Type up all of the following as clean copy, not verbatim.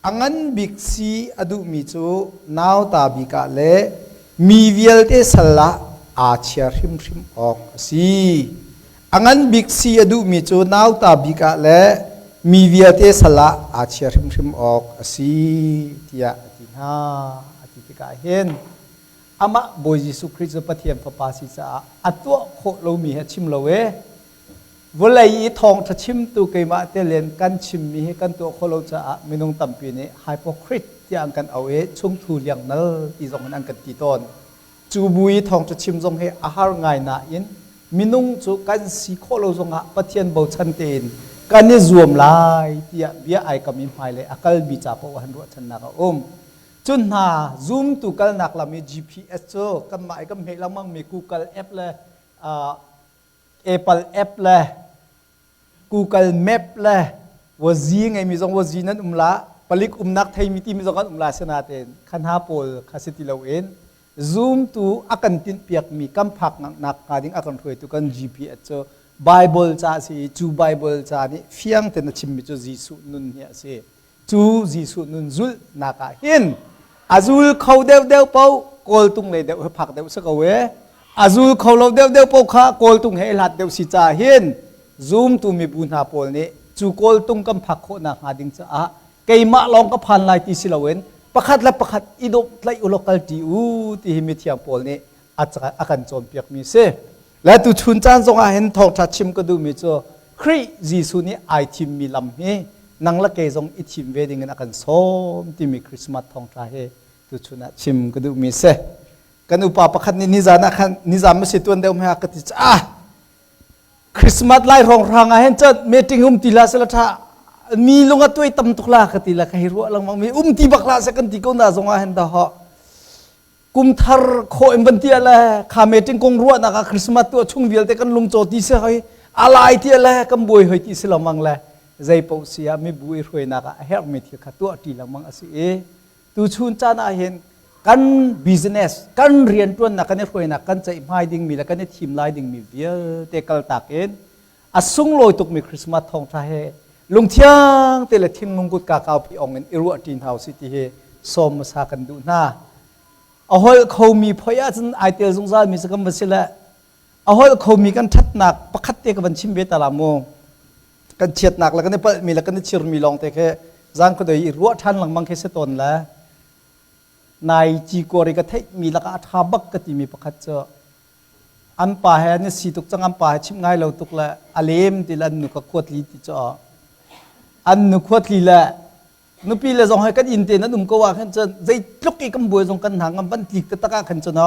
A ngan bik si a duhmi cu nauta bik ah le mi vialte sal ah aa chia hrimhrim awk a si. A ngan bik si a duhmi cu nauta bik ah le mi vialte sal ah aa chia hrimhrim awk a si tiah a ti hna. A ti tikah hin amah Bawi Jesuh Khrih cu Pathian Fapa si caah a tuah khawh lomi hi a chim lo ee. Vawlei i thawngṭha chimtu keimah te len kan chimmi hi kan tuah khawh lo caah minung tampi nih hypocrite tiah an kan auh i chungthu liangnal ti zong in an kan ti tawn. Cu bu i thawngṭha chim zong hi a har ngai nain minung cu kan si khawh lo zongah Pathian bochan tein kan i zuam lai tiah bia ai kam i hmailei a kalmi ca paoh han ruahchannak a um. Cun hna zumtu kalnak lam i GPS cu kanmah i kan hmeh lengmangmi Google app le Apple app le Google Map le wazi ngeimi zong wazi nan um la palik umnak theimi timi zong kan um la sinain kha hna pawl kha si ti loin zumtu a kan tinhpiakmi kan phak nak hnga ding a kan hruaitu kan GPS cu Bible ca a si i cu Bible ca nih fiang tein a chimmi cu Jesuh nun hi a si. Cu Jesuh nun zulhnak ah hin a zul kho deuhdeuh paoh kawltung lei deuh he phak deuh si ko e. A zul kho lo deuhdeuh paoh kha kawltung he i hlat deuh si caah hin zumtu mibu hna pawl nih cu kawltung kan phak khawh nakhnga ding caah keimah lawng ka phan lai ti si loin pakhat le pakhat i dawp tlaih u law kal ṭi u ti hi mithiang pawl nih a kan cawnpiakmi si. Le tuchun caan zongah hin thawngṭha chim ka duhmi cu Khrih Jesuh nih ai thimmi lam hi nang le kei zong i thim ve dingin a kan sawm timi Christmas thawngṭha hi tuchun ah chim ka duhmi si. Kan upa pakhat nih nizan ah khan nizan ma si tuan deuh hmai ah ka ti ah Christmas lai hrawnghrang ah hin cun meeting um ti la sila ṭha mi lung a tuai tam tuk la ka ti la ka hei ruah lengmang mi um ti bak la se kan ti ko na zong ah hin dah kum thar khawh in van tia le kha meeting kong ruahnak ah Christmas tuah chung vialte kan lung caw ti si hoi alai tia le kan buai hoi ti si lengmang le zei paoh si ah mibu i hruainak ah a herhmi thil kha tuah ṭi lengmang a si i tuchun caan ah hin kan business kan rianṭuannak kan i hruainak kan ceihmai dingmi le kan i thim lai dingmi vialte kaltak in a sunglawi tukmi Christmas thawngṭha he lungthiang te le thinlung kutka kaupi ong in i ruah ṭi hna usih ti hi sawm hmasa kan duh hna. A holh khomi phoi ahcun ai tel zungzal mi cu kan va si le a holh khomi kan ṭhatnak pakhat te ka van chim ve ta la mu. Kan chiatnak le kan i palhmi le kan i chirmi lawng te khi zan khuadei i ruah ṭhan lengmang khi si tawn le nai cikawr i ka theihmi lakah a ṭha bak ka timi pakhat cu an pa he an i si tuk cang an pa he chimh ngai lo tuk le a lem ti le an nu kha khuatli ti cu an nu khuatli le nupi le zong he kan inn te nan um ko ah khan cun zeitluk i kan buai zong kan hna ngam van tlik taktak ah khan cun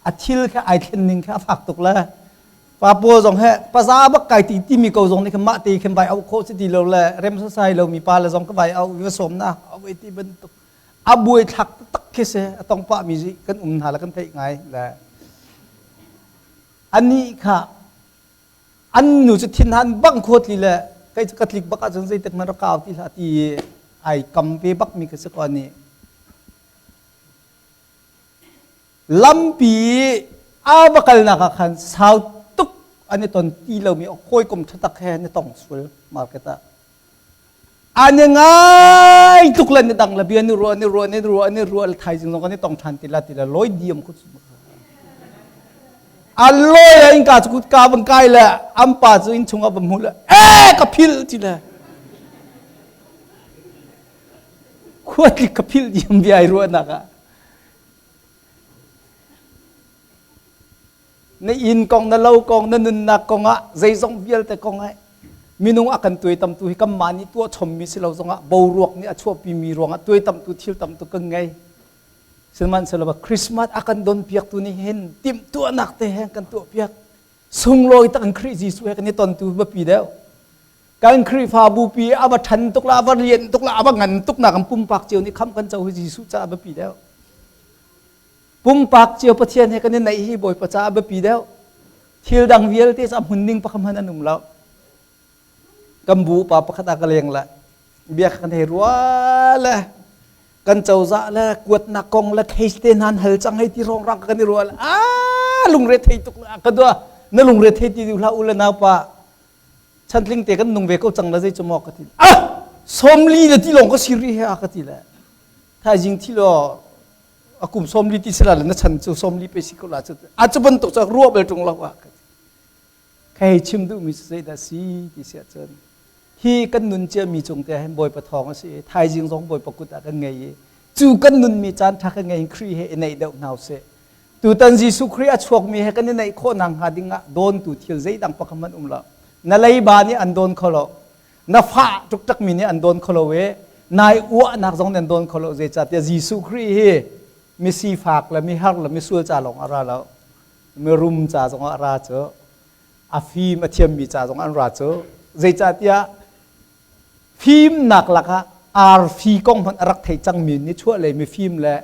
a thil kha ai thlen ning kha a fak tuk le pa pawl zong he paza bak kai ti timi ko zong nih khan mah te khan vai au khawh si ti lo le rem sasai lo mi pa le zong ka vai au va sawm na au ti bantuk a buai thlak tak khi si a tong pah mi kan um hna le kan theih ngai le anih kha an nu cu thinhan bang khawt li le kei cu ka tlik bak ahcun zeitik hmanh rak kau ti hlah ti ai kam ve bak mi ka si ko nih lampi a va kalnak ah khan sau tuk an i ton ti lomi hawikom ṭha tak he an i tong sual market ah an i ngai tuk le ni dang le bia ni ruah ni ruah ni ruah ni ruah le thaizing zong kan i tong ṭhan ti la ti la loi diam khu a loi le inka cu ka van kai le an pa cu inn chung ah va hmu le e ka phil ti le khuatlik ka phil diam bia ai ruahnak ah Na inn kong, na lo kong, na nunnak kong ah zeizong vialte kong ah minung a kan tuaitamtu hi kanmah nih tuah chommi si lo zongah boruak nih a chuahpimi ruangah tuaitamtu thil tamtu kan ngei. Sihmanhsehlaw Christmas a kan donpiaktu nih hin timhtuahnak te he kan tuahpiak. Sunglawi tak in Khrih Jesuh he kan i tontu biapi deuh. Kan Khrihfabu pi a va ṭhan tuk la, a va lian tuk la, a va ngan tuk nak kan pumpak cio nih khamh kan co hi Jesuh caah biapi deuh. Pumpak cio Pathian he kan i naih hi Bawipa caah biapi deuh. Thil dang vialte cu a hmun ding pakhat hmanh an um lo. Kan bu upa pakhat ah ka leng le bia kan hei rua le kan cozah le kuatnak kong le case te hna hal cang hei ti rong rang kan i rua le a lungre thei tuk ka dua na lungre thei ti hlah u le nau pa chantling te kan nung ve ko cang la zei cu maw ka ti ah. Sawmli le ti lawng ka si rih he a ka ti le. Thaizing thi law a kum 40 ti sila le na chan cu 40 pe si ko la cu. A cu bantuk cu ruah bel ṭung lo a ka ti. Ka hei chim duhmi cu zeidah si ti si ahcun hi kan nun ciami cung te hin Bawipa thawng a si i thaizing zong Bawipa kut ah kan ngei i cu kan nunmi caan ṭha kan ngei in Khrih he i naih deuh hna usih. Tutan Jesuh Khrih a chuakmi he kan i naih khawh nakhnga ding ah dawntu thil zeidang pakhat hmanh um lo. Na leiba nih an dawn kho lo. Na fah ṭukṭakmi nih an dawn kho lo i nai uahnak zong nih an dawn kho lo. Zeicahtiah Jesuh Khrih hi misifak le mihar le misual ca lawng a ra lo. Mirum ca zong ah a ra cu. A fim a thiammi ca zong an ra cu. Zeicahtiah Fimnak lakah arfi kong hmanh a rak thei cangmi nichuahlei mifim le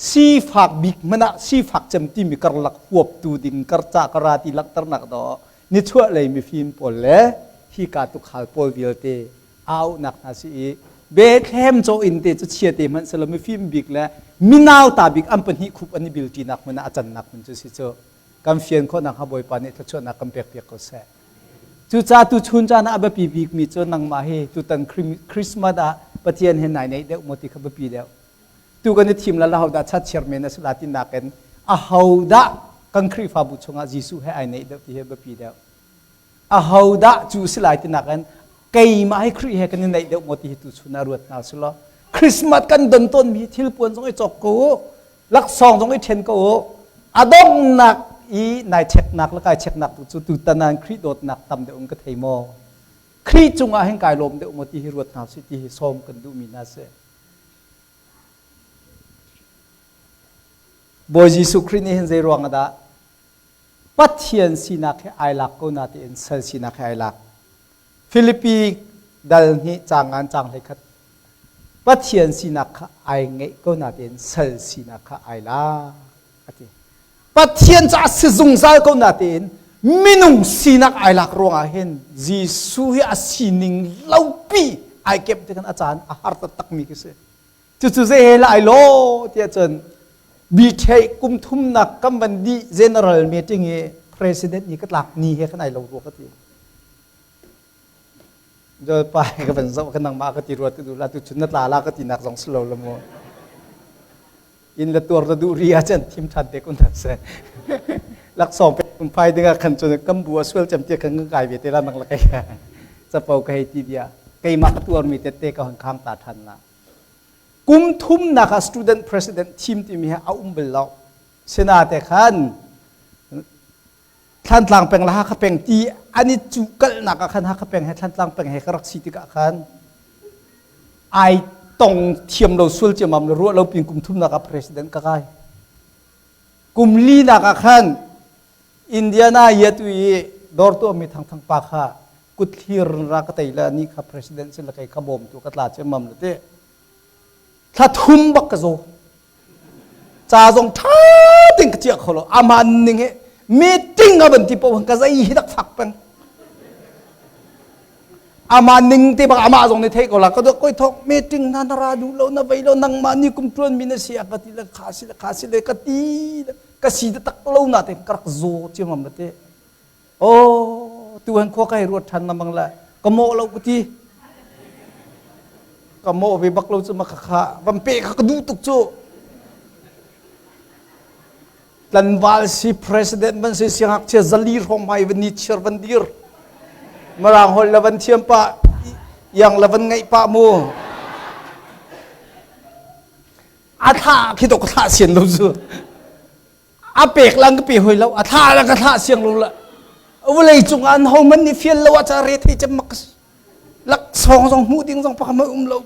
sifak bik hmanh ah sifak cem timi karlak huaptu ding karca kara ti langhternak dawh nichuahlei mifim pawl le hika tukhal pawl vialte aunak hna si i Bethlehem caw inn te cu chia te hmanh selaw mifim bik le minauta bik an pahnih khup an i bilṭinak hmun ah a cannak hmun cu si cu kan fian khawh nakhnga Bawipa nih thluachuahnak kan pekpiak ko seh. Cucaah tuchun caan ah a biapi bikmi cu nangmah hi tutan Christmas ah Pathian he nai naih deuh maw ti kha biapi deuh. Tu kan i thim la hodah chatchiar men a si la ti nakin ahodah kan Khrihfabu chungah Jesuh he ai naih deuh ti hi biapi deuh. Ahodah cu si lai ti nakin keimah hi Khrih he kan i naih deuh maw ti hi tuchun ah ruat hna usih law Christmas kan don tawnmi thil puan zong i cawk ko u. Laksawng zong i ṭhen ko u. A donghnak i nai cheknak le kai cheknak tu cu tutan ah Khrih dawtnak tam deuh in ka thei maw? Khrih cungah hin kai lawm deuh maw ti hi ruat hna usih ti hi sawm kan duhmi hna si. Bawi Jesuh Khrih nih hin zei ruang ah dah Pathian sinak he ai lak ko na tiin sal sinak he ai lak. Filipi dal hnih caang ngan caang 11 Pathian sinak kha ai ngeih ko nain sal sinak kha ai lak a ti. Pathian cu a si zungzal ko nain minung sinak ai lak ruangah hin Jesuh hi a sining lopi ai kemh tikhan a caan a har taktakmi khi si. Cucu zei he lai law tiah cun BTH kum thumnak kan van dih general meeting i president nih ka tlak ni he khan ai lo rua ka ti. Pa ka van zoh ka nangmah ka ti ruat ka duh la tu cun na tla la ka ti nak zong si lo la mu. In la tuar na duh ri ah cun thim than te kun se. Laksawng pe kun phai ding ah khan cun kan bu a sual cem tia khan kan kai ve te la nang la kai. Capo ka hei ti bia. Keimah ka tuar mi tette ka hon khang ta than la. Kum thumnak ah student president thim timi hi a um bal lo. Sinate khan Thlantlang peng le Hakha peng ti an i cuhkalhnak ah khan Hakha peng he Thlantlang peng he ka rak si tikah khan ai tong thiam lo sual ciammam le ruah lo pin kum thumnak ah president ka kai. Kum linak ah khan Indiana yatu i dawr tuahmi thangthang pa kha kutthlir ra ka tei le ni kha president si le kei kha bawmtu ka tla ciammam le ti. Thla thum bak ka zaw. Ca zong ṭha tein ka ciah kho lo. Aman ning he meeting a van ti paoh ka zei hi dak fak peng. Ama ning te bak amah zong nih theih ko la ka koi thok meeting na na ra duh lo na vei lo nangmah ni kum ṭuan mi na si a ka ti le kha si le kha si le ka ti ka si te tak lo na te ka rak zaw ciamam la te. Oh, tu han khua kai ruat ṭhan lamang la ka mawh lo ka ti. Ka mawh ve bak lo cu ma kha van pe kha ka duh tuk cu. Tlanval si president van si siangngakchia zali hrawng hmai van ni chiar van dir. Mirang holh la van thiam pah iang la van ngaih pah mu. A thla khi to ka thlah sian lo cu. A pek lang ka pe hoi lo a thla la ka thlah siang lo la vawlei cung ah an ho man nih fial lo ah ca re thei cem mak laksawng zong hmuh ding zong pakhat um lo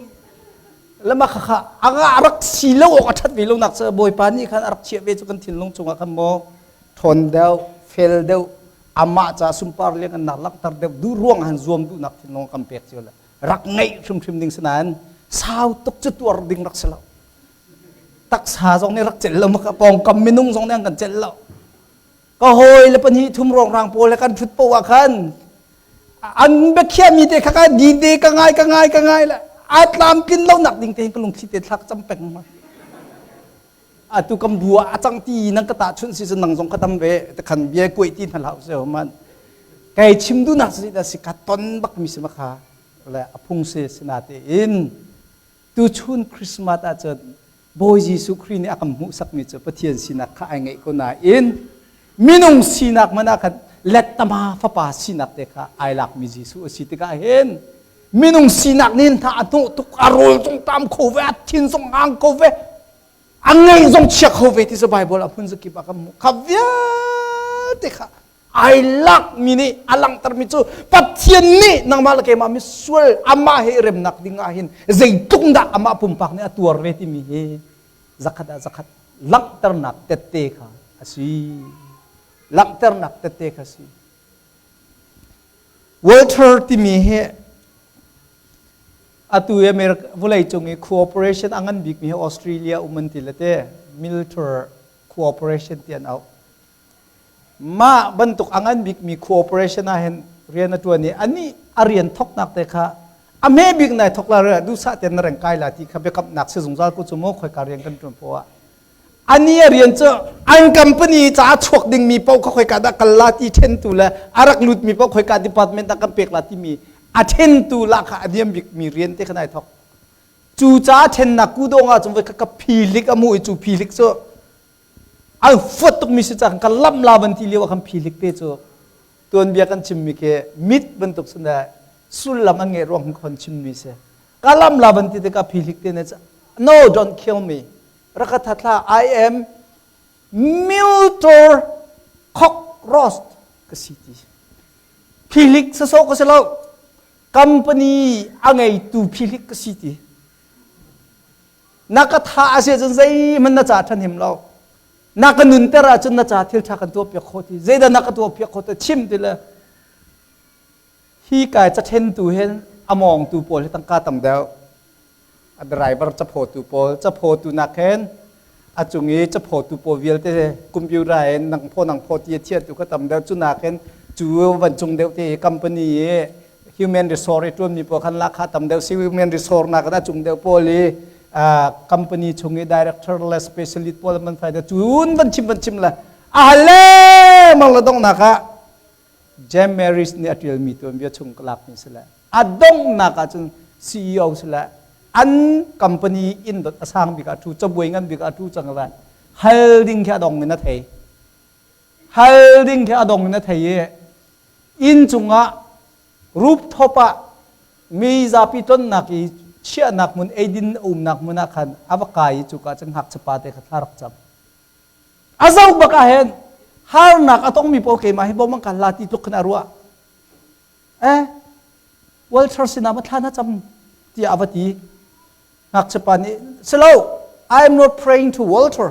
lama kha kha anga rak si lo awk a that ve lo nak ca bawipa nih khan a rak chiah ve cu kan thinlung cungah khan maw ṭhawn deuh fel deuh amah ca sunpar liang an nak langhter deuh duh ruang han zuam duhnak thinlung kan pek cio le rak ngeih hrimhrim ding sinain sau tuk cu tuar ding rak si lo Taksa zong nih rak celh lo maka pawngkam minung zong nih an kan celh lo. Ka hawi le pahnih thum rongrang pawl le kan ṭhut poah ah khan an biakhiahmi te kha ka di te ka ngai ka ngai ka ngai le a tlamtlin lo nak ding te hin ka lungthli te thlak cam peng ma. Atu kan bu ah a cang ti nang ka tahchunh si cun nang zong ka tam ve te khan bia kuai ti hna hlah usih man. Kai chim duhnak si da si ka ton bak mi si ma kha. Le a phung si sinatein tuchun Christmas ahcun Bawi Jesuh Khrih nih a kan hmuhsakmi cu Pathian sinak kha ai ngeih ko nain minung sinak man ah khan lettama fapa sinak te kha ai lakmi Jesuh a si tikah hin minung sinak nih hna a hnawh tuk, a rawl zong tam kho ve, a thin zong hang kho ve, a ngei zong chia kho ve ti cu Bible a hmun zakip ah kan hmuh. Kha vialte kha ai lakmi nih a langhtermi cu Pathian nih nangmah le keimah misual amah he remnak ding ah hin zeitluk dah amah pumpak nih a tuar ve timi hi zakhat ah zakhat langhternak tette kha a si. Langhternak tette kha si. Walter timi hi atu i America vawlei cung i cooperation a ngan bikmi hi Australia um an ti le te military cooperation ti an auh. Mah bantuk a ngan bikmi cooperation ah hin rian a ṭuan i anih a rian thawknak te kha a hme bik nai thawk la duhsah tein na reng kai la ti kha biakamnak si zungzal ko cu maw khoika rian kan ṭuan poah ani a rian cu an company ca chuak dingmi paoh kha khoika dah kal la ti ṭhentu le a rak lutmi paoh khoika department dah kan pek la timi a ṭhentu lah kha a niam bikmi rian te kha nai thawk. Cu ca ṭhennak kudawng ah cun voi kha ka philik a mu i cu philik cu an fuat tukmi si cang ka lam la ban ti lio ah khan philik te cu tuanbia kan chimmi khi mit bantuk sin le sullam an ngeih ruang khon chimmi si. Ka lam la ban ti tikah philik te ne "No, don't kill me, rakathatla, I am Miltor Cockroach ka si" ti. Philik saso ka si lo, company a ngeitu philik ka si ti. Na ka tha a si ahcun zeihmanh na ca ṭhahnem lo, na ka nunter ahcun na ca thil ṭha kan tuahpiak khawh ti. Zeidah na ka tuahpiak khawh ti, chim ti le. Hi kai caṭhentu hin a mawngtu pawl hi tangka tam deuh, a driver caphawtu pawl, caphawtu nak hin a cung i caphawtu pawl vialte computer in nang phaw nang phaw ti a thiatu kha tam deuh. Cu nak hin cu van cung deuh te company i human resource i ṭuanmi pawl khan lahkhah tam deuh si. Human resource nak a cung deuh pawl i company chung i director le specialist pawl man fai cun van chim van chim le a hal le mang le donghnak ah James Maris nih a ṭialmi tuanbia chung ka lakmi si le a donghnak ah cun CEO si le an company inn dot a sang bik ah ṭhu, cabuai ngan bik ah ṭhu cang le hal ding khi a dong in a thei, hal ding khi a dong in a thei i inn cungah rooftop ah mi zapi tonnak i chiahnak hmun, eidin umnak hmun ah khan a va kai i cuka cun ngakchia te kha thla rak cam. A zoh bak ah hin harnak a tongmi pawl keimah hi bawm an kan la ti tluk khan a ruah. Eh, Walter sinah ma thla na cam tiah a va ti. Ngakchia pa nih, "Silo, I am not praying to Walter.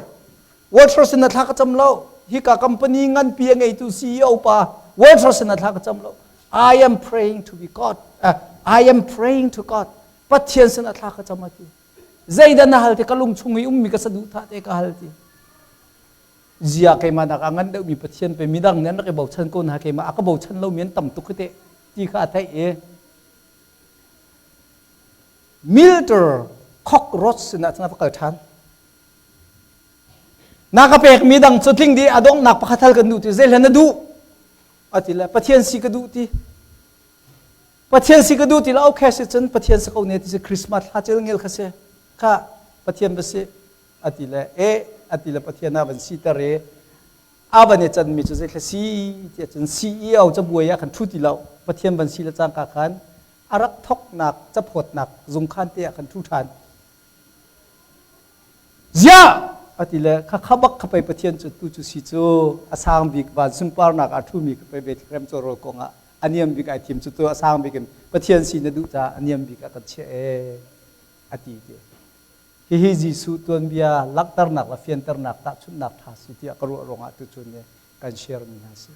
Walter sinah thla ka cam lo. Hika company nganpi a ngeitu CEO pa Walter sinah thla ka cam lo. I am praying to be God. I am praying to God. Pathian sinah thla ka cam," a ti. "Zeidah na hal?" ti. "Ka lung chung i ummi ka saduhthah te ka hal," ti. "Zia, keimah nak a ngan deuhmi Pathian pe midang nih an rak i bochan ko na, keimah a ka bochan lomi an tam tuk hi teh," ti kha a theih i Milter cockroach sinah cun a va kal ṭhan. "Na ka pekmi dang cu tling dih, a donghnak pakhat hal kan duh," ti. "Zei hlan na duh?" a ti le. "Pathian si ka duh," ti. "Pathian si ka duh," ti le. "Okay, si cun Pathian si ko ne," ti si. Christmas thla cel ngel kha si kha. "Pathian va si," a ti le. "E," a ti le. Pathian ah van siter i a van i canmi cu zei thla si ti cun CEO cabuai ah khan ṭhu ti lo, Pathian van si le cangka khan a rak thoknak caphawtnak zungkhan te ah khan ṭhu ṭhan. "Ziah?" a ti le. Kha kha bak kha pei Pathian cu tu cu si cu, a sang bik van sunparnak ah ṭhumi kha pei Bethlehem cawrawl kong ah a niam bik ai thim cu, tu a sang bik in Pathian si na duh caah a niam bik ah kan chiah e, a ti ti. Hihi Jesuh tuanbia langhternak le fianternak tahchunhnak ṭha si tiah ka ruah ruangah tuchun ni kan share mi hna si.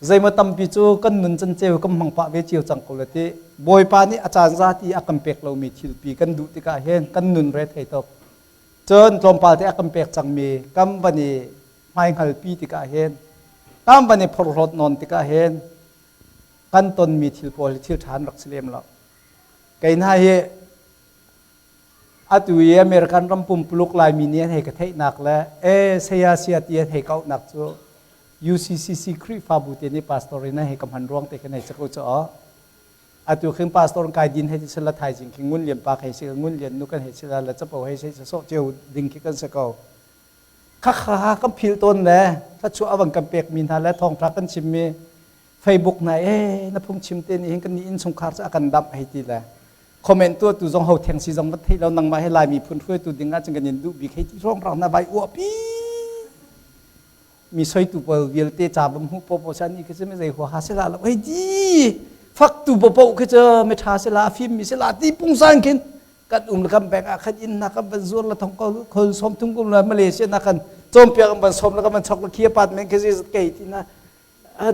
Zeimaw tampi cu kan nun canceu kan hmang pah ve cio cang ko le ti. Bawipa nih a caan zati a kan pek lomi thilpi kan duh tikah hin kan nun re thei tuk. Cun tlawmpal te a kan pek cangmi kan van i hmaihngalpi tikah hin, kan van i phorhlawt nawn tikah hin kan tonmi thil pawl hi thil ṭha an rak si lem lo. Kei hna hi atu i American ram pumpuluk Laimi nih an hei ka theihnak le e saya sia ti an hei kauhnak cu UCCC Khrihfabu te nih pastor in an hei ka hman ruang te khan hei si ko cu. Atu khin pastor kai din hei ti sila thaizing khi ngun lian pa hei si ngun lian nu kan hei sila la capo hei si sawh cio ding khi kan si ko. Khakha kan phil tawn le thluachuah a van kan pek mi hna le thawngtha kan chim mi Facebook na e na phung chim te ni hin kan ni innchungkhar cu a kan damh hei ti le comment tu tu zong ho theng si zong va thei lo nangmah he Laimi phun hruaitu ding ah cun kan in duh bik hei ti rong rang na vai uah pi mi soitu pawl vialte ca bam hmu po po san ni khi mi zei hua ha se la lo hei ti fak tu po po khi chu mi tha se la fim mi se la ti pung san khin kan um le kan bank ah khan inn na kan van zuar la thong ko khol som thung kum la Malaysia na kan chom piak kan van som la kan van chok la khi apartment khi kei ti na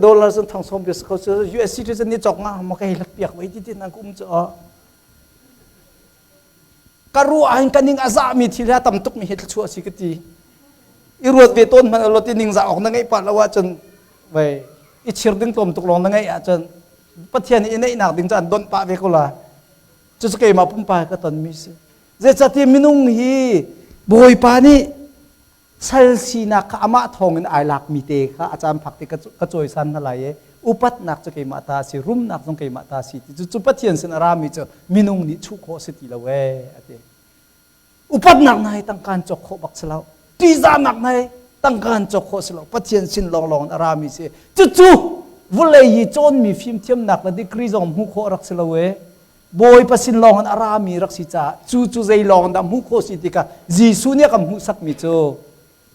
dollar sun thong som ko cu US citizen ni chok nga ma kai lak piak wei ti ti nan kum chu ka ru ahin kaning aza mi thil ha tam tuk mi hi thluachuah si ka ti i ruat ve ton man lo ti ning za ok na ngai pa lo ah cun wei i chir ding tlom tuk long na ngai ah cun pathian i nei nak ding cu an don pa ve ko la cu cu keimah pumpa ka ton mi si zeicati minung hi bawipa nih sal sinak kha amah thawngin ai lakmi te kha a caan phak te ka cawisan hna lai i upatnak cu keimah ta a si rumnak zong keimah ta a si ti cu cu Pathian sin a rami cu minung nih chuh khawh si ti lo ee a ti. Upatnak na hi tangka in cawk khawh bak si lo. Ṭihzahnak na hi tangka in cawk khawh si lo. Pathian sin lawnglawng in a rami si. Cucu vawlei i cawnmi fimthiamnak le degree zong hmuh khawh rak si lo ee. Bawipa sin lawng in a rami rak si caah cu cu zei lawng dah hmuh khawh si tikah Jesuh nih a kan hmuhsakmi cu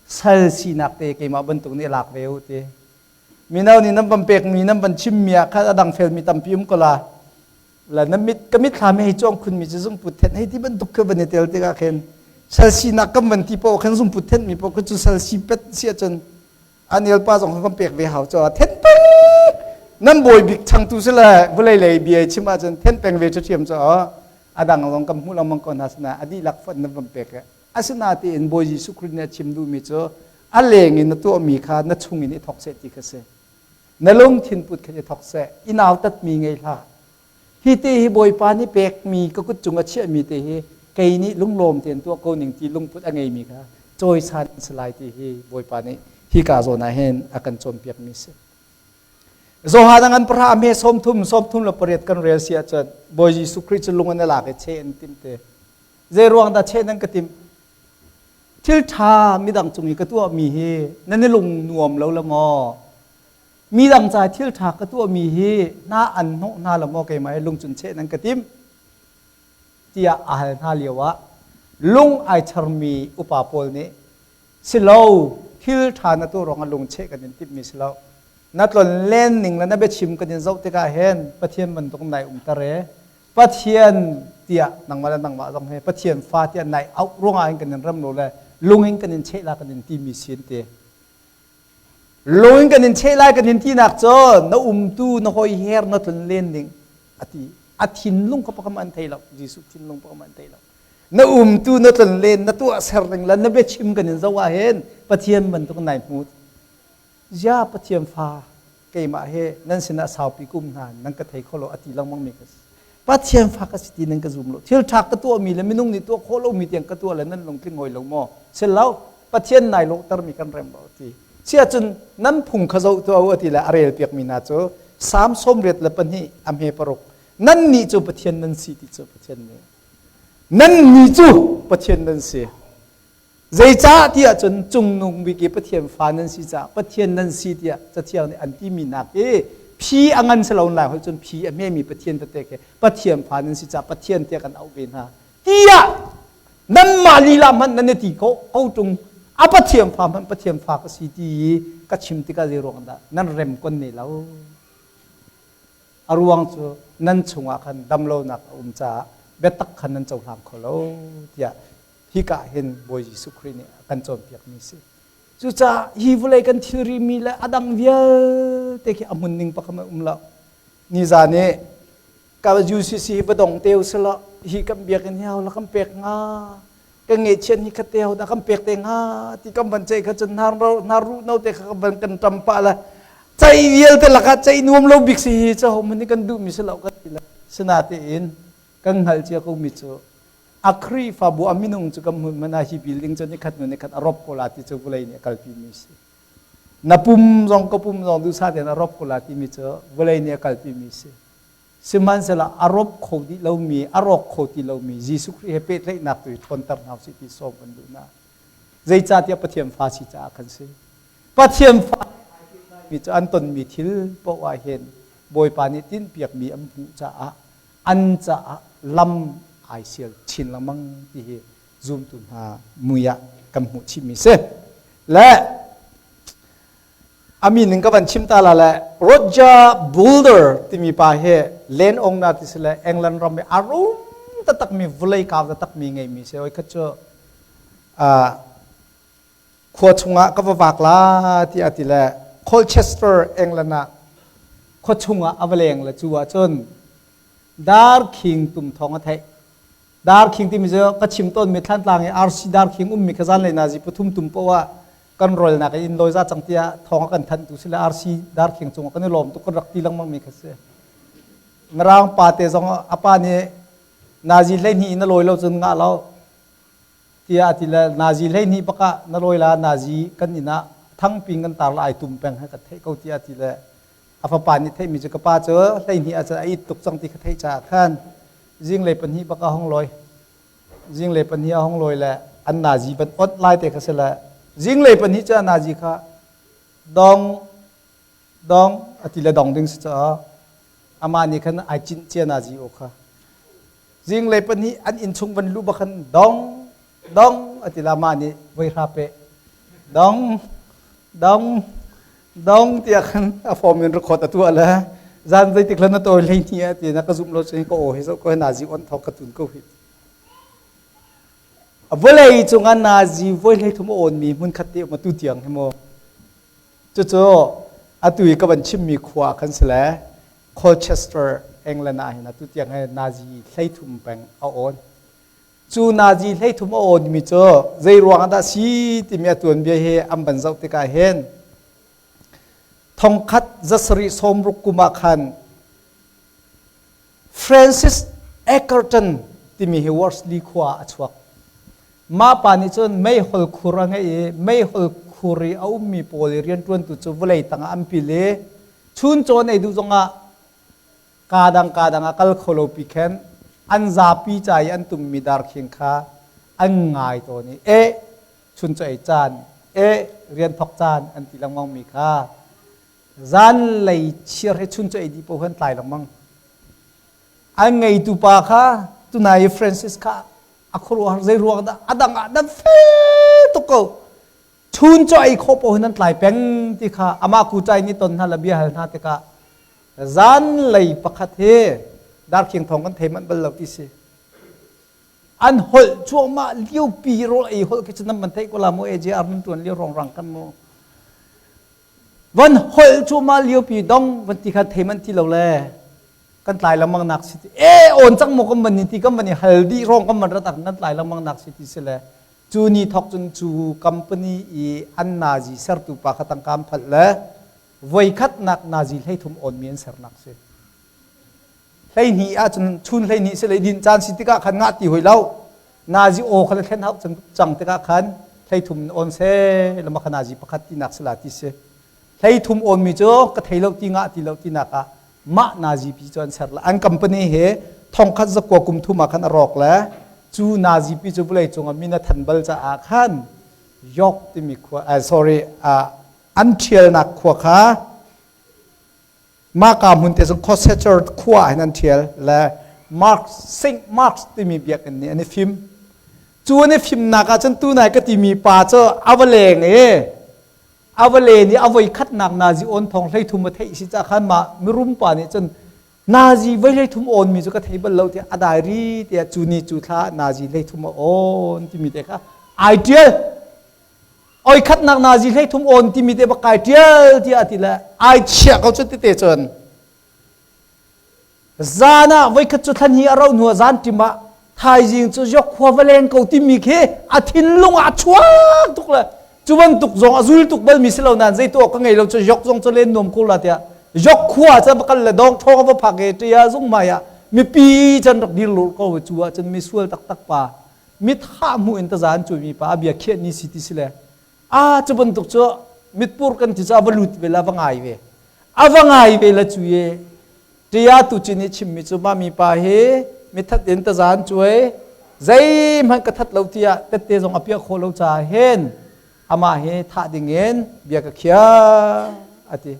sal sinak te keimah bantuk nih lak ve u ti. Mino nih nan van pekmi nan van chimmi ah khan a dang felmi tampi um ko la. La na mit ka mitthlam hei cuang khunmi cu zungput then hei ti bantuk kha van i tel tikah khin sal sinak kan van ti paoh khan zungput thenmi paoh cu sal si pet si ahcun Anel pa zong kan pek ve hau cho then peng nan bawi bik changtu si le vulei lei bia chim ahcun then peng ve ṭhiam cho a dang zong kan hmuh lengmang ko hna sina a dihlak fonh nan van pek asinatein Bawi Jesuh Khrist nih a chim duhmi cu a leng in na tuahmi kha na chung in i thawk seh ti kha si na lungthin put kha i thawk seh i nautatmi ngei hlah Hi te hi Bawipa nih pekmi ka kut cung a chiahmi te hi kei nih lunglawm tein tuah ko ning ti lungput a ngeimi kha cawisan an si lai ti hi Bawipa nih hika zawn ah hin a kan cawnpiakmi si. Johan a ngan pahra a hme 30 38 kan rel si ahcun Bawi Jesuh Khrih cu lung an i lak i cheh an timh te. Zei ruang dah cheh nan ka timh? Thil ṭha midang cung i ka tuahmi hi nan i lung nuam lo la maw? Midang ca thil ṭha ka tuahmi hi hna an hnawh hna lo maw keimah hi lungcun cheh nan ka timh tiah a hal hna lioah lung ai charmi upa pawl nih si lo thil ṭha na tuah ruangah lungcheh kan in timhmi si lo na tlon len ning le na biachim kan in zoh tikah hin Pathian bantuk nai umter e Pathian tiah nangmah le nangmah zong he Pathian fa tiah nai auh ruangah hin kan in rem lo le lung in kan in cheh la kan in timi si an ti. Lung in kan in cheh lai kan in tinak cu na umtu na hawi her na tlun len ding a ti. A thinlung kha pakam an thei lo. Jesuh thinlung pakam an thei lo. Na umtu na tlun len na tuah ser ding le na biachim kan in zoh ah hin Pathian bantuk nai hmu. Zia Pathian fa keimah he nan sinah saupi kum hna nan ka thei kho lo a ti lengmang mi ka si. Pathian fa ka si ti nan ka zum lo. Thil ṭha ka tuahmi le minung nih tuah khawh lomi tiang ka tuah le nan lungtling hawi lo maw? Si lo. Pathian nai lawhtermi kan rem lo ti. Si ahcun nan phung kha zoh tuah u a ti le a rel piakmi hna cu Salm 82 a hme paruk. Nan nih cu Pathian nan si ti cu Pathian nih. Nan nih cu Pathian nan si. Zeicah tiah cun cungnung bik i Pathian fa nan si caah Pathian nan si tiah Cathiang nih an timi nak hi phi a ngan si lo lai holh cun phi a hmemi Pathian tete khi Pathian fa nan si caah Pathian tiah kan auh ve hna tiah nanmah lila hmanh nan i ti ko ko ṭung a Pathian fa hmanh Pathian fa ka si ti i ka chim tikah zei ruang dah nan rem kon ne lo a ruang cu nan chungah khan damlonak a um caah biatak khan nan cohlang kho lo tiah hika hin Bawi Jesuh Khrih nih a kan cawnpiakmi si. Cucaah hi vawlei kan thilri mi le a dang vialte khi a hmun ning pakhat um lo. Nizan i ka UCC hi va dong te usila hi kan biakinn hi la kan pek nga kan ngeihchiat ni khat te ho dah kan pek te nga ti kan van cei kha cun hnar ro hnar ru no te kha kan van kan ṭam pah la cei vialte lakah cei nuam lo bik si hi cu ho man nih kan duh mi si lo kan ti la sinatein kan hngalh cia ko mi cu A Khrihfabu a minung cu kan hmun hmanh ah hi building cu nikhat hnu nikhat a rop ko la ti cu vawlei nih a kalpi mi si. Na pum zong ka pum zong duhsah tein a rop ko la timi cu vawlei nih a kalpi mi si. Sihmanhsehlaw a rawp kho dih lomi, a rawk kho ti lomi Jesuh Khrih he pehtlaihnak tu hi ṭhawnter hna usih ti sawm kan duh hna. Zeicahtiah Pathian fa si caah kan si. Pathian fa mi cu an tonmi thil paoh ah hin Bawipa nih tinhpiakmi an hmuh caah an caah lam ai sial chin lengmang ti hi zumtu hna mui ah kan hmuh chihmi si. Le a min in ka van chim ta la le Roger Boulder timi pa hi len ong na ti si le England ram i a rum taktakmi vulei kau taktakmi ngeimi si oi khat cu khua chungah ka va vak la tiah ti le Colchester England ah khua chungah a va leng le cu ah cun darkhing tum thawng a theih. Darkhing timi cu ka chim tawnmi Thlantlang i RC darkhing ummi kha zanlei nazi pathum tum poah ah kan rolnak in lawi za cang tiah thawng a kan thanhtu si le RC darkhing cungah kan i lawm tuk kan rak ti lengmang mi kha si. Mirang pa te zong a pa nih nazi 12 in na lawi lo cun ngah lo tiah a ti le nazi 12 bak ah na lawi la nazi kan inn ah thangping kan tar la ai tum peng he ka theih ko tiah a ti le a fapa nih theihmi cu ka pa cu 12 ah cun a it tuk cang ti kha theih caah khan zinglei pahnih bak a hong lawi. Zinglei pahnih a hong lawi le an nazi van ot lai te kha si le zinglei pahnih cu a nazi kha dong dong a ti le dong ding si caah amah nih khan ai cinh cia nazi aw kha. Zinglei pahnih an inn chung van luh bak khan dong dong a ti la mah nih voi hra pe dong dong dong tiah khan a form in record a tuah le zan zeitik hlan na tawi hlei ni a ti na ka zumh lo cun ka aw hi zoh ko nazi on thawk ka tun ko hi. Vawlei cungah nazi voi hlei thum a awn mi hmun khat te um atu tiang hi mu. Cucu atu i ka van chimmi khua khan si le Colchester, England ah hin atu tiang hi nazi 13 peng a awn. Cu nazi 13 a awnmi cu zei ruang ah dah si timi a tuanbia hi an van zoh tikah hin 1760 kum ah khan Francis Egerton timi hi Worsley khua ah a chuak. Mah pa nih cun meihol khur a ngeih i meihol khur i a ummi pawl i rianṭuantu cu vawlei tangah an pil i chuncaw an ei duh zongah kaa dang kaa dang ah kal kho lo pi khin an zapi ca i an tummi darkhing kha an ngai tawn i eh chuncaw ei caan eh rian thawk caan an ti lengmang mi kha zanlei chiar he chuncaw ei dih paoh an tlai lengmang. An ngeitu pa kha tunai i Francis kha a khuaruahhar zei ruang dah a dang ah dan fe tuk ko chun chaw ei khawh paoh hin an tlai peng ti kha amah kucai nih ton hna le bia hal hna tikah zanlei pakhat hi darkhing thawng kan thei manh bal lo ti si. An holh cuahmah liopi rawl ei holh khi cu nan man theih ko la mu AJR nan tuan lio rongrang kan mu van holh cuahmah liopi dong van ti kha thei manh ti lo le kan tlai lengmang nak si ti e on cang maw kan van ni ti kan van i hal dih rong kan van rat ah kan tlai lengmang nak si ti si le cu ni thok cun cu company i an nazi sertu pa kha tangka an phalh le voikhatnak nazi 33 on mi an sernak si. 12 ahcun chun 12 si le din caan si tikah khan ngah ti hoi lo nazi aw kha le thlen hau cang tikah khan 33 in on se lama kha nazi pakhat tinak si la ti si. 33 on mi cu ka thei lo ti ngah ti lo tinak ah mah nazi pi cu an ser la. An company he 1930 kum thum ah khan a rawk le cu nazi pi cu vawlei cungah min a than bal caah khan York timi khua sorry an ṭhialnak khua kha mahka hmun te cun Colchester khua ah hin an ṭhial le Mark St. Mark's timi biakinn nih an i fim. Cu an i fimnak ah cun tunai ka timi pa cu a va leng i a va len i a voi khatnak nazi awn thawng 33 a theih si ca khan mah mirum pa nih cun nazi voi 33 awn mi cu ka thei bal lo tiah a diary tiah cu ni cu thla nazi 33 a awn timi te kha ai ṭial. Oi khatnak nazi 33 awn timi te bak kai ṭial tiah a ti le ai chiah ko cu tete cun zan ah voikhat cu thlan hi a ro hnu ah zan ṭim ah thaizing cu yok khua va leng ko timi khi a thinlung ah a chuak tuk le cu bantuk zong a zul tuk balmi si lo nain zei tuah ka ngei lo cu yok zong cu len nuam ko la tiah yok khua cu va kal le dong ṭhawng a va phak i ṭia zung mai ah mipi can rak dir lur ko cu ah cun mi sual taktak pa mithah hmuh in taza an cuimi pa a bia khiah ni si ti si le a cu bantuk cu mitpur kan ti cu a va lut ve la va ngai ve a va ngai ve la cu ye. Ṭia tu cin i chimmi cu mah mipa hi mithat in tazan cuai zeihmanh ka that lo tiah tette zong a piah khawh lo caah hin amah hi thah dingin bia ka khiah a ti.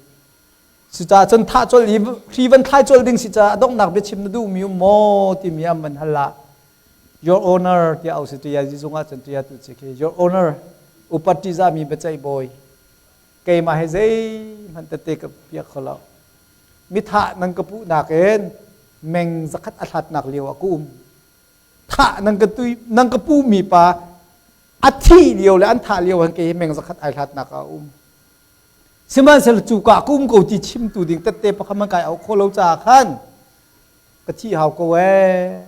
Cucaah cun thah colh i hri van thlai colh ding si caah a donghnak biachim na duhmi um maw timi an van hal ah Your Honor tiah au si ṭia zung ah cun ṭia tu ci khi Your Honor upat ṭihzahmi biaceih bawi keimah hi zeihmanh tette ka piak kho lo. Mithah nan ka puhnak in meng zakhat a hlatnak lio ah ka um. Thah nan ka tui nan ka puhmi pa a thih lio le an thah lio han kei hi meng zakhat ai hlatnak ah a um. Sihmanhsehlaw cuka ka um ko ti chimtu ding tette pakhat man kai auh khawh lo caah khan ka thih hau ko ee.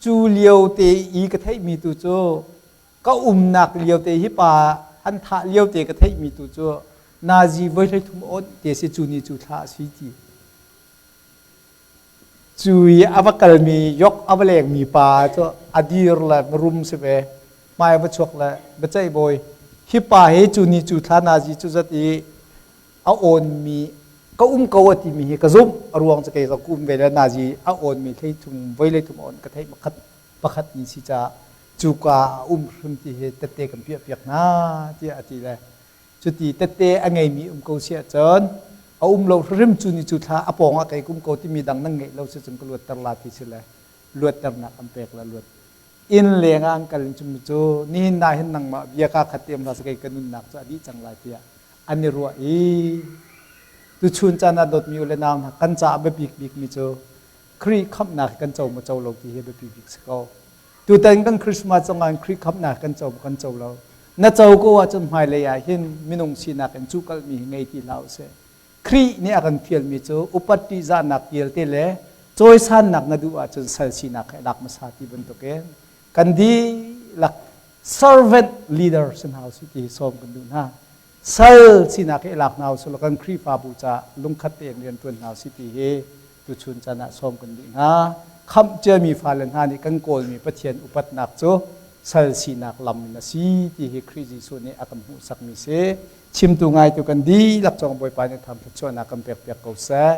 Cu lio te i ka theihmi tu cu ka umnak lio te hi pa an thah lio te ka theihmi tu cu nazi voi 13 awt te si cu ni cu thla a si ti. Cu i a va kalmi yok a va lengmi pa cu a dir le rum si ve hmai va chuak le biaceih bawi hi pa hi cu ni cu thla nazi cu zat i a awnmi ka um ko a timi hi ka zumh a ruang cu kei zong ka um ve le nazi a awnmi thleithum voi leithum awn ka theih pakhat pakhat ni si caah cuka a um hrim ti hi tette kan piah piak hna tiah a ti le cuti tette a ngeimi um ko si ahcun a um lo hrim cu ni cu thla a pawng ah kei kum ko timi dang nan ngeih lo si cun ka luatter la ti si le luatternak an pek la luat inn leng ah an kal in cun cu nihin na hin nangmah bia ka khat te la kei ka nunnak cu a dih cang lai tiah an i ruah i tuchun caan ah dawtmi u le nau hna kan caah biapik bikmi cu Khrih khamhnak kan co maw co lo ti hi biapi bik si ko. Tutan kan Christmas zongah Khrih khamhnak kan co maw kan co lo. Na co ko ahcun hmailei ah hin minung sinak in cuhkalhmi hi ngei ti hlah usih. Khrih nih a kan fialmi cu upat ṭihzahnak vialte le cawisannak na duh ahcun sal sinak he lak hmasa ti bantukin kan dihlak servant leader si hna usih ti hi sawm kan duh hna. Sal sinak hi i lak hna usih law kan Khrihfabu caah lungkhat tein rian ṭuan hna usih ti hi tuchun caan ah sawm kan duh hna. Khamh ciami fale hna nih kan kawlmi Pathian upatnak cu sal sinak lam in a si ti hi Khrih Jesuh nih a kan hmuhsakmi si. Chimtu ngaitu kan dihlak cong Bawipa nih tham thluachuahnak kan pekpiak ko seh.